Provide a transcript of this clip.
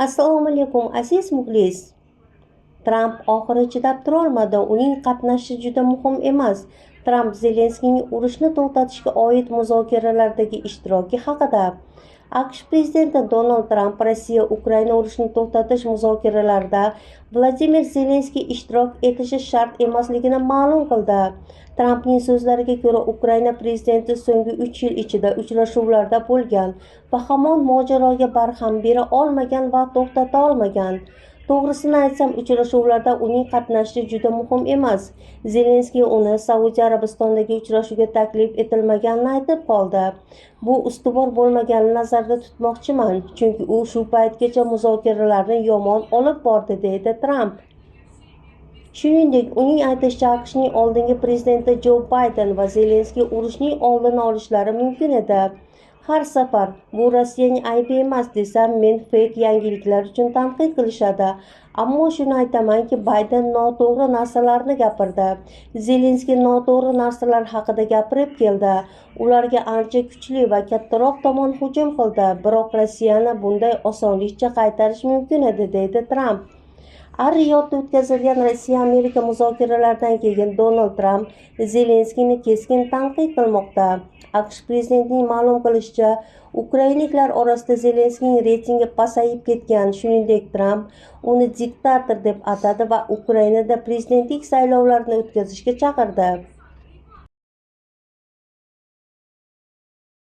Assalomu alaykum, aziz muxlis. Tramp oxiri chidab turolmadi. Uning qatnashishi juda muhim emas. Tramp Zelenskiyning urushni to'xtatishga oid muzokaralardagi ishtiroki haqida. AQSh prezidenti Donald Tramp Rossiya-Ukraina urushini to'xtatish muzokaralarida Vladimir Zelenskiy ishtirok etishi shart emasligini ma'lum qildi. Trampning so'zlariga ko'ra, Ukraina prezidenti so'nggi 3 yil ichida uchrashuvlarda bo'lgan va hamon mojaroga barham bera olmagan va to'xtata olmagan. To'g'risini aytsam, uchrashuvlarda uning qatnashishi juda muhim emas. Zelenskiy uni Saudiya Arabistonidagi uchrashuvga taklif etilmaganini aytib qoldi. Bu ustuvor bo'lmaganini nazarda tutmoqchiman, chunki u shu paytgacha muzokaralarni yomon olib bordi, deydi Tramp. Shuningdek, uning aytishicha, AQShning oldingi prezidenti Jo Bayden va Zelenskiy urushning oldini olishlari mumkin edi. Har safar bu Rossiyaning aybi emas desam, men feyk yangiliklar uchun tanqid qilishadi. Ammo shuni aytamanki, Bayden noto'g'ri narsalarni gapirdi. Zelenskiy noto'g'ri narsalar haqida gapirib keldi. Ularga ancha kuchli va kattaroq tomon hujum qildi, biroq Rossiyani bunday osonlikcha qaytarish mumkin edi, deydi Tramp. Ar-Riyodda o'tkazilgan Rossiya-Amerika muzokaralaridan keyin Donald Tramp Zelenskiyni keskin tanqid qilmoqda. AQSh prezidentining ma'lum qilishicha, ukrainaliklar orasida Zelenskiyning reytingi pasayib ketgan. Shuningdek, Tramp uni diktator deb atadi va Ukrainada prezidentlik saylovlarini o'tkazishga chaqirdi.